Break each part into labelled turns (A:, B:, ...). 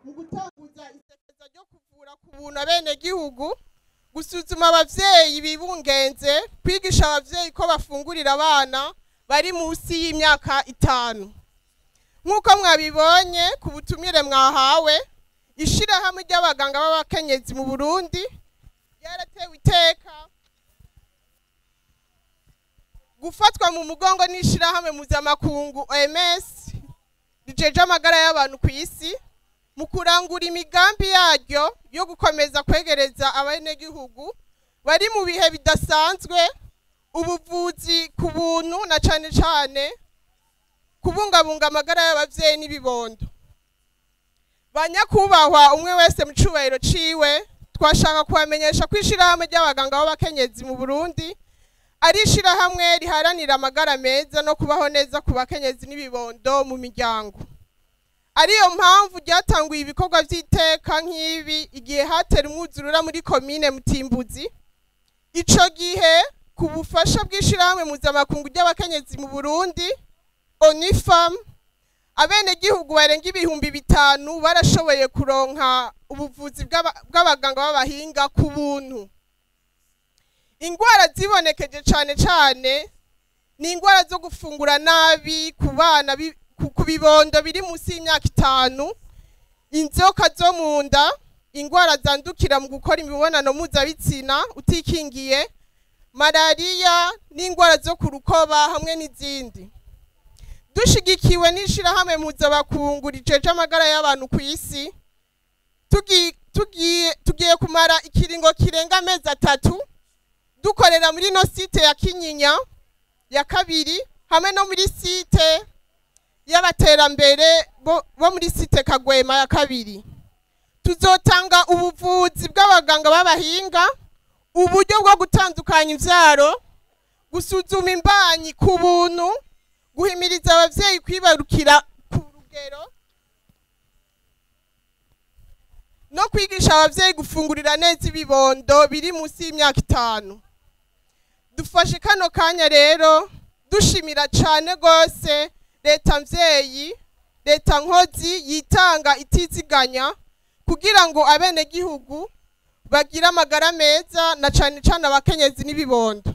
A: Mu gutanguza isekeza ryo kuvura ku buntu abenegihugu, gusuzuma abavyeyi bibungenze, kwigisha abavyeyi ko bafungurira abana bari munsi y'imyaka 5. Nk'uko mwabibonye ku butumire mwahawe, ishirahamwe ry'abaganga b'abakenyezi mu Burundi ryaratewe iteka gufatwa mu mugongo n'ishirahamwe mpuzamakungu OMS rijeje amagara y'abantu ku isi mu kurangura imigambi yaryo yo gukomeza kwegereza abenegihugu bari mu bihe bidasanzwe ubuvuzi ku buntu na cane cane kubungabunga amagara y'abavyeyi n'ibibondo. Banyakubahwa, umwe wese mu cubahiro ciwe, twashaka kubamenyesha ko ishirahamwe ry'abaganga b'abakenyezi mu Burundi ari ishirahamwe riharanira amagara meza no kubaho neza ku bakenyezi n'ibibondo mu miryango. Ariyo mpamvu ryatanguye ibikorwa vy'iteka nk'ibi igihe hatera umwuzurura muri komine Mutimbuzi. Ico gihe ku bufasha bw'ishirahamwe mpuzamakungu ry'abakenyezi mu Burundi ONU Femmes, abenegihugu barenga 5000 barashoboye kuronka ubuvuzi bw'abaganga b'abahinga ku buntu. Ingwara zibonekeje cane cane ni ingwara zo gufungura nabi ku bana ku bibondo biri munsi y'imyaka 5, inzoka zo mu nda, ingwara zandukira mu gukora imibonano mpuzabitsina utikingiye, malariya n'ingwara zo ku rukoba hamwe n'izindi. Dushigikiwe n'ishirahamwe mpuzamakungu rijeje amagara y'abantu ku isi, tugiye kumara ikiringo kirenga amezi 3 dukorera muri no site ya Kinyinya ya 2 hamwe no muri site y'abaterambere bo muri site Kagwema ya 2. Tuzotanga ubuvuzi bw'abaganga b'abahinga, uburyo bwo gutandukanya imvyaro, gusuzuma imbanyi ku buntu, guhimiriza abavyeyi kwibarukira ku rugero no kwigisha abavyeyi gufungurira neza ibibondo biri munsi y'imyaka 5. Dufashe kano kanya rero dushimira cane gose leta mvyeyi, leta nkozi yitanga itiziganya kugira ngo abenegihugu bagire amagara meza na cane cane abakenyezi n'ibibondo.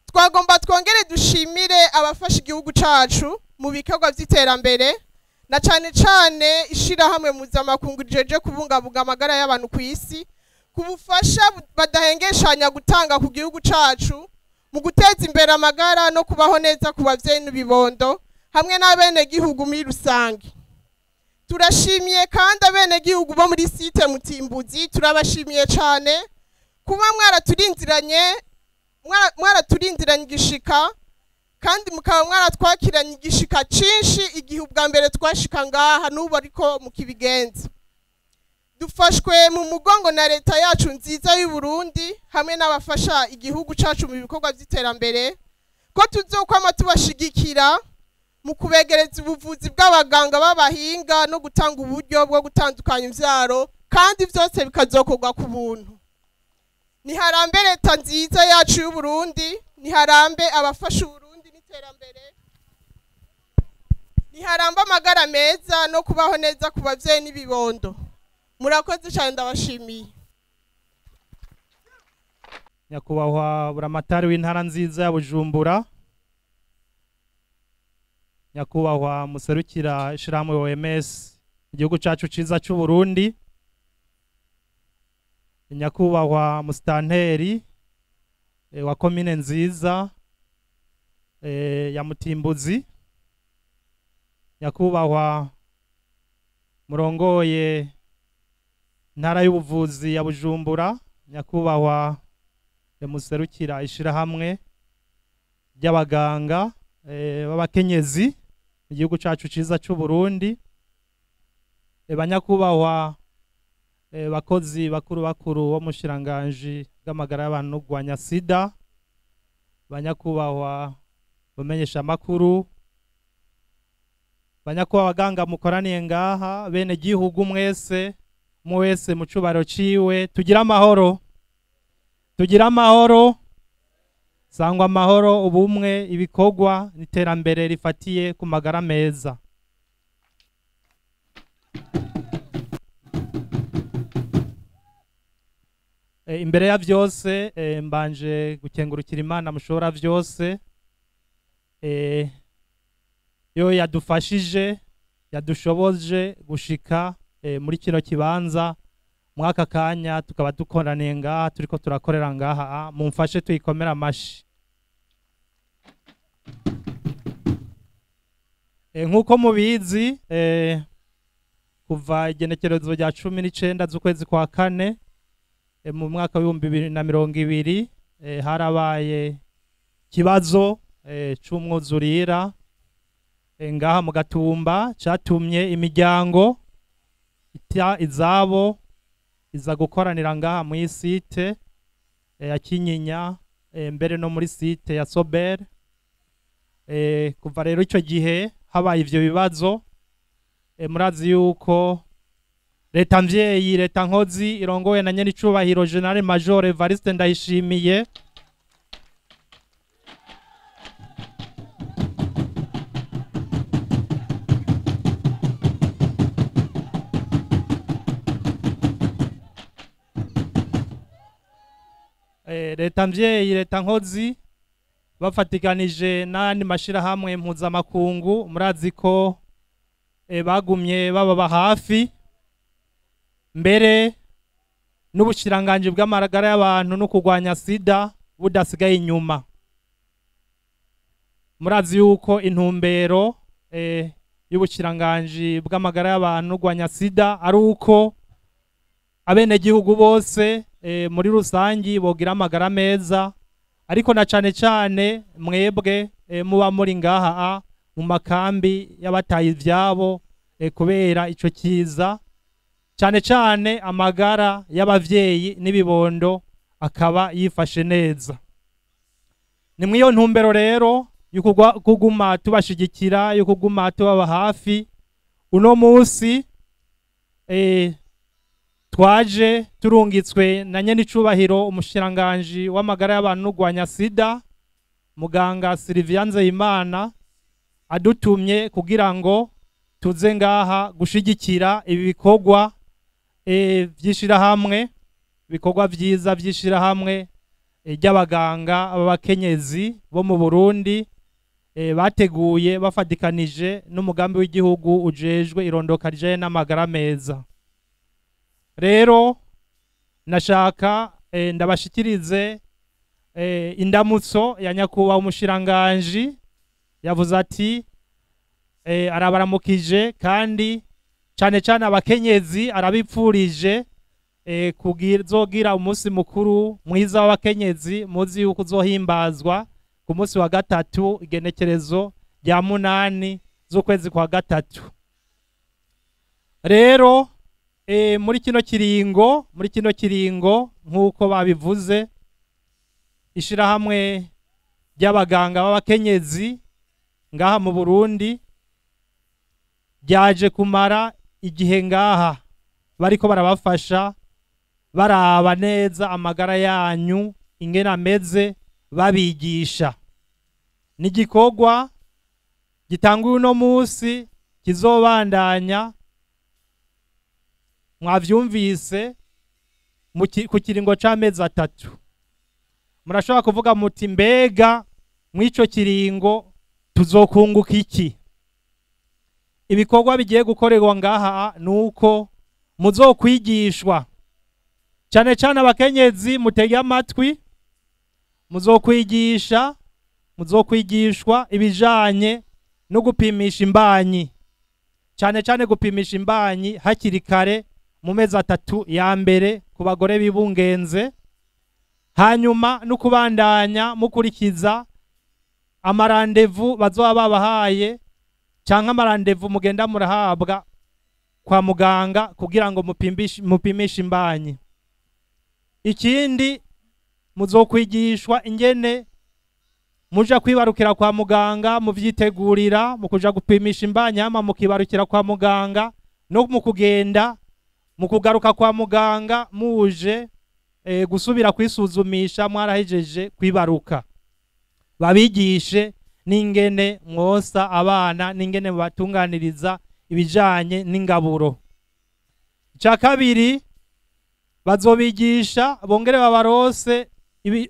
A: Twagomba twongere dushimire abafasha igihugu cacu mu bikorwa vy'iterambere na cane cane ishirahamwe mpuzamakungu rijeje kubungabunga amagara y'abantu ku isi ku bufasha badahengeshanya gutanga ku gihugu cacu mu guteza imbere amagara no kubaho neza ku bavyeyi n'ibibondo hamwe n'abenegihugu muri rusange. Turashimiye kandi abenegihugu bo muri site Mutimbuzi, turabashimiye cane kuba mwaraturindiranye igishika kandi mukaba mwaratwakiranye igishika cinshi igihe ubwa mbere twashika ngaha n'ubu ariko mukibigenza. Dufashwe mu mugongo na leta yacu nziza y'u Burundi hamwe n'abafasha igihugu cacu mu bikorwa vy'iterambere, ko tuzokwama tubashigikira mu kubegereza ubuvuzi bw'abaganga b'abahinga no gutanga uburyo bwo gutandukanya imvyaro, kandi vyose bikazokorwa ku buntu. Niharambe leta nziza yacu y'u Burundi, niharambe abafasha Uburundi n'iterambere, niharambe amagara meza no kubaho neza ku bavyeyi n'ibibondo. Murakoze cyane, ndabashimiye.
B: Nyakubahwa Buramatari w'intara nziza ya Bujumbura, nyakubahwa muserukira ishirahamwe OMS igihugu cacu ciza c'u Burundi, nyakubahwa musitanteri wa komine nziza ya Mutimbuzi, nyakubahwa murongoye ntara y'ubuvuzi ya Bujumbura, nyakubahwa muserukira ishirahamwe ry'abaganga b'abakenyezi mu gihugu cacu ciza c'u Burundi, banyakubahwa bakozi bakuru bakuru bo mushiranganji bw'amagara y'abantu no kurwanya sida, banyakubahwa bamenyesha makuru, banyakubahwa abaganga mukoraniye ngaha, bene gihugu mwese, umwe wese mu cubaro ciwe, tugira amahoro, tugira amahoro, sangwa amahoro, ubumwe, ibikorwa n'iterambere rifatiye ku magara meza. Imbere ya vyose, mbanje gukengurukira Imana mushobora vyose, yo yadufashije, yadushoboje gushika muri kino kibanza mwaka kanya, tukaba dukoraniye ngaha, turiko turakorera ngaha. Mumfashe tuyikomera amashi. Nk'uko mubizi, kuva igenekerezo rya 19 z'ukwezi kwa kane mu mwaka w'2020, harabaye ikibazo c'umwuzurira ngaha mu Gatumba, catumye imiryango ita izabo iza gukoranira ngaha muri site ya Kinyinya, mbere no muri site ya Sober. Kuva rero ico gihe habaye ivyo bibazo, murazi yuko leta mvyeyi, leta nkozi irongowe na nyenicubahiro General Major Evariste Ndayishimiye, leta mvyeyi, leta nkozi bafatikanije n'andi mashirahamwe mpuzamakungu, murazi ko bagumye bababa hafi, mbere n'ubushiranganje bw'amagara y'abantu no kurwanya sida budasigaye inyuma. Murazi yuko intumbero y'ubushiranganje bw'amagara y'abantu no kurwanya sida ari uko abenegihugu bose muri rusangi bogira amagara meza, ariko na cane cane mwebwe muba muri ngaha mu makambi y'abataye ivyabo kubera ico kiza, cane cane amagara y'abavyeyi n'ibibondo akaba yifashe neza. Ni mwiyo ntumbero rero y'ukuguma tubashigikira, y'ukuguma tubaba hafi. Uno musi twaje turungitswe na nyenicubahiro umushikiranganji w'amagara y'abantu no kurwanya sida, muganga Sylvia Nzeyimana, adutumye kugira ngo tuze ngaha gushigikira ibi bikorwa vy'ishirahamwe, ibikorwa vyiza vy'ishirahamwe ry'abaganga b'abakenyezi bo mu Burundi, bateguye bafatikanije n'umugambi w'igihugu ujejwe irondoka rijanye n'amagara meza. Rero nashaka ndabashikirize indamutso ya nyakubahwa umushikiranganji. Yavuze ati arabaramukije kandi cane cane abakenyezi arabipfurije kuzogira umunsi mukuru mwiza w'abakenyezi, muzi yuko uzohimbazwa ku munsi wa gatatu igenekerezo rya 8 z'ukwezi kwa gatatu. Rero muri kino kiringo nk'uko babivuze, ishirahamwe ry'abaganga b'abakenyezi ngaha mu Burundi ryaje kumara igihe ngaha bariko barabafasha, baraba neza amagara yanyu ingene ameze, babigisha. Ni igikorwa gitanguye uno musi kizobandanya, mwavyumvise, ku kiringo c'amezi 3. Murashobora kuvuga muti mbega mw'ico kiringo tuzokunguka iki? Ibikorwa bigiye gukorerwa ngaha nuko muzokwigishwa, cane cane abakenyezi mutege amatwi, muzokwigishwa ibijanye no gupimisha imbanyi, cane cane gupimisha imbanyi hakiri kare mu mezi 3 ya mbere ku bagore bibungenze, hanyuma no kubandanya mukurikiza amarandevu bazoba babahaye canke amarandevu mugenda murahabwa kwa muganga kugira ngo mupimishe imbanyi. Ikindi, muzokwigishwa ingene muja kwibarukira kwa muganga, muvyitegurira mu kuja gupimisha imbanyi, hama mukibarukira kwa muganga, no mu kugenda mu kugaruka kwa muganga muje gusubira kwisuzumisha mwarahejeje kwibaruka. Babigishe n'ingene mwosa abana, n'ingene mubatunganiriza ibijanye n'ingaburo. Icya kabiri, Bazobigisha bongere babarose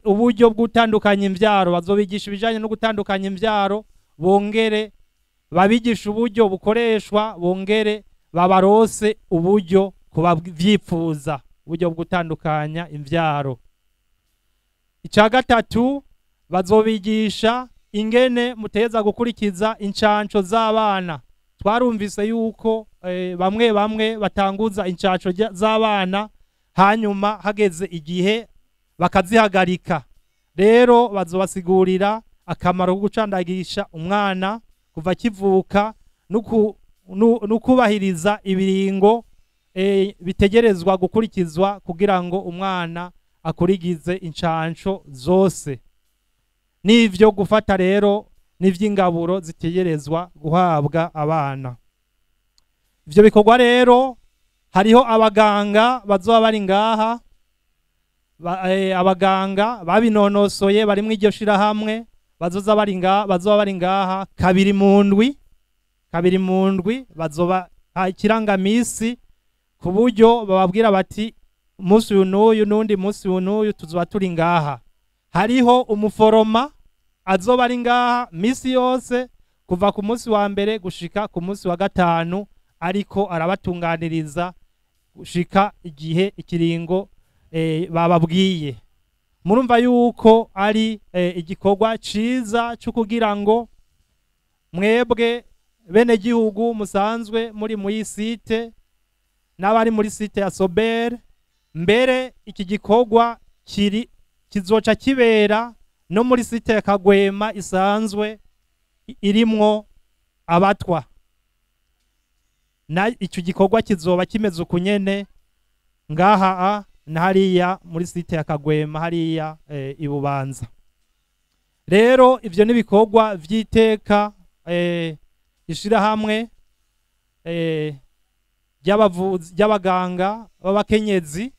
B: uburyo bw'utandukanya imvyaro, bazobigisha ibijanye no gutandukanya imvyaro, bongere babigisha uburyo bukoreshwa, bongere babarose uburyo kubavyipfuza, uburyo bwo gutandukanya imvyaro. Icya gatatu, bazobigisha ingene muteza gukurikiza incanco z'abana. Twarumvise yuko bamwe bamwe batanguza incanco z'abana, hanyuma hageze igihe bakazihagarika. Rero bazobasigurira akamaro ko gucandagisha umwana kuva akivuka, n'ukubahiriza ibiringo bitegerezwa gukurikizwa kugira ngo umwana akurikize incanco zose. N'ivyo gufata rero n'ivy'ingaburo zitegerezwa guhabwa abana. Ivyo bikorwa rero hariho abaganga bazoba bari ngaha, abaganga babinonosoye bari mw'iryo shirahamwe, bazoza bari ngaha, bazoba bari ngaha kabiri mu ndwi, kabiri mu ndwi bazoba ikirangamisi, ku buryo bababwira bati umunsi uyu n'uyu n'undi munsi uyu n'uyu tuzoba turi ngaha. Hariho umuforoma azoba ari ngaha misi yose kuva ku munsi wa mbere gushika ku munsi wa gatanu, ariko arabatunganiriza gushika igihe ikiringo bababwiye. Murumva yuko ari igikorwa ciza cyo kugira ngo mwebwe bene gihugu musanzwe muri muri site n'abari muri site ya Sober, mbere iki gikorwa kiri kizoca kibera no muri site ya Kagwema isanzwe irimwo abatwa. Na ico gikorwa kizoba kimeze ukunyene ngaha na hariya muri site ya Kagwema hariya ibubanza. Rero ivyo nibikorwa vy'iteka ishirahamwe ry'abavuzi ry'abaganga b'abakenyezi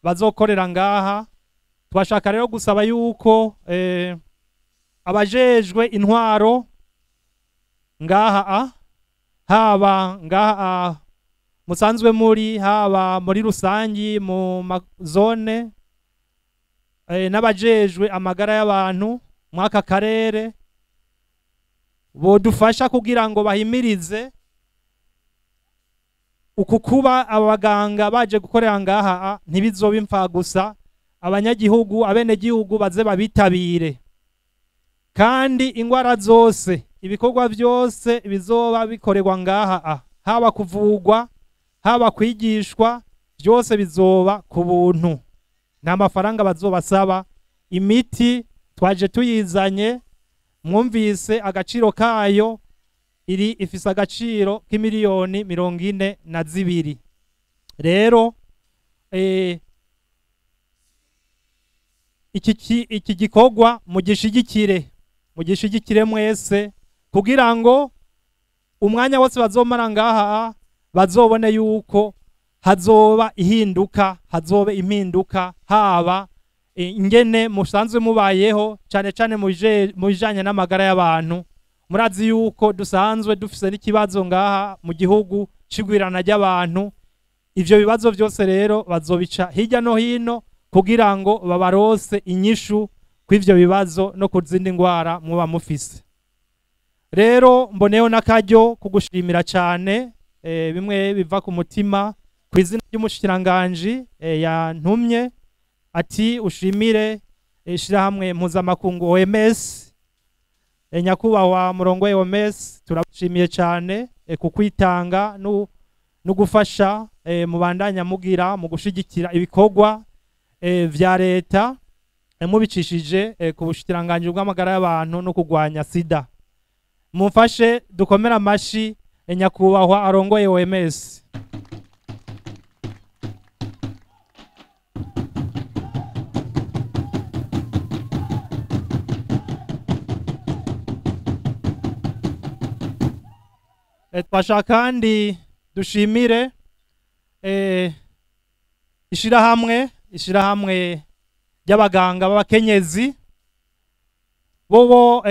B: bazokorera ngaha. Twashaka rero gusaba yuko abajejwe intwaro ngaha, haba ngaha musanzwe muri, haba muri rusangi mu zone, n'abajejwe amagara y'abantu mwaka karere, bodufasha kugira ngo bahimirize uku kuba abaganga baje gukorera ngaha ntibizobe impfa gusa, abanyagihugu abenegihugu baze babitabire. Kandi ingwara zose, ibikorwa byose bizoba bikorerwa ngaha, haba kuvugwa, haba kwigishwa, byose bizoba ku buntu, nta mafaranga bazobasaba. Imiti twaje tuyizanye, mwumvise agaciro kayo, iri ifise agaciro k'imiliyoni 42. Rero iki gikorwa mugishigikire, mugishigikire mwese, kugira ngo umwanya wose bazomara ngaha bazobone yuko hazoba ihinduka, hazoba impinduka, haba ingene musanzwe mubayeho, cyane cyane mu bijanye n'amagara y'abantu. Murazi yuko dusanzwe dufise n'ikibazo ngaha mu gihugu cigwirana ry'abantu. Ivyo bibazo byose rero bazobica hirya no hino kugira ngo babarose inyishu kw'ivyo bibazo no kuzindi ngwara muba mufise. Rero mboneyo n'akaryo kugushimira cyane, bimwe biva ku mutima, ku izina ry'umushikiranganji yantumye ati ushimire ishirahamwe mpuzamakungu OMS. Nyakubahwa murongo wa OMS, turabashimiye cyane ku kwitanga no gufasha mubandanya mugira mu gushigikira ibikorwa vya leta, mubicishije ku bushikiranganji bw'amagara y'abantu no kugwanya sida. Mumfashe dukomera amashi nyakubahwa arongoye OMS. Twashaka kandi dushimire ishirahamwe ry'abaganga b'abakenyezi, bobo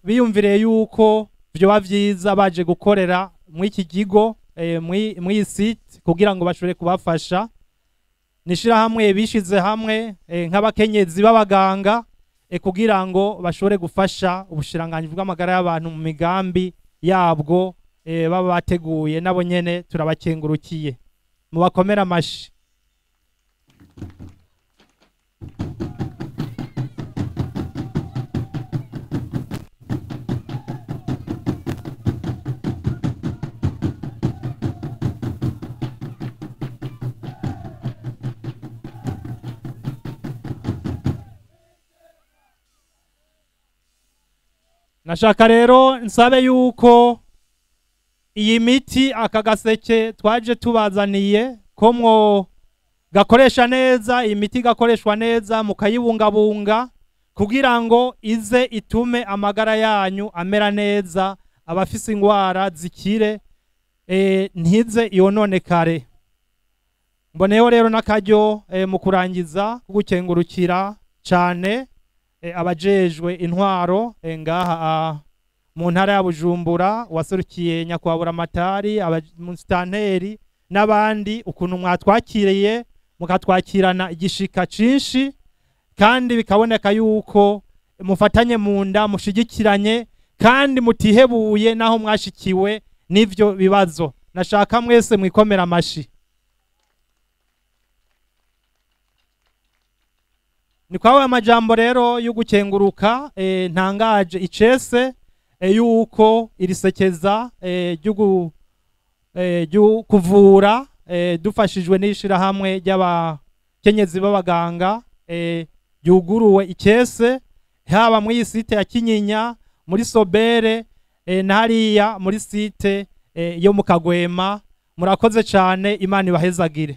B: biyumvire yuko vyoba vyiza baje gukorera muri iki kigo, muri site, kugira ngo bashobore kubafasha. Ni ishirahamwe bishize hamwe nk'abakenyezi b'abaganga kugira ngo bashobore gufasha ubushiranganji bw'amagara y'abantu mu migambi yabwo baba bateguye. Nabo nyene turabakengurukiye, mubakomera amashi. Nashaka rero nsabe yuko iyi miti, aka gaseke twaje tubazaniye, ko mwo gakoresha neza. Iyi miti igakoreshwa neza, mukayibungabunga kugira ngo ize itume amagara yanyu amera neza, abafise ingwara zikire, ntize yononekare. Mboneyeho rero n'akaryo mu kurangiza gukengurukira cane abajejwe intwaro ngaha mu ntara ya Bujumbura, waserukiye nyakubahwa Buramatari, abamusitanteri n'abandi, ukuntu mwatwakiriye, mukatwakirana igishika cinshi, kandi bikaboneka yuko mufatanye mu nda, mushigikiranye kandi mutihebuye naho mwashikiwe n'ivyo bibazo. Nashaka mwese mwikomera amashi. Ni kwawe amajambo rero yo gukenguruka ntangaje icese yuko iri sekeza ryo kuvura dufashijwe n'ishirahamwe ry'abakenyezi b'abaganga ryuguruwe icese, haba muri site ya Kinyinya, muri Sobere, na hariya muri site yo mu Kagwema. Murakoze cyane, Imana ibahezagire.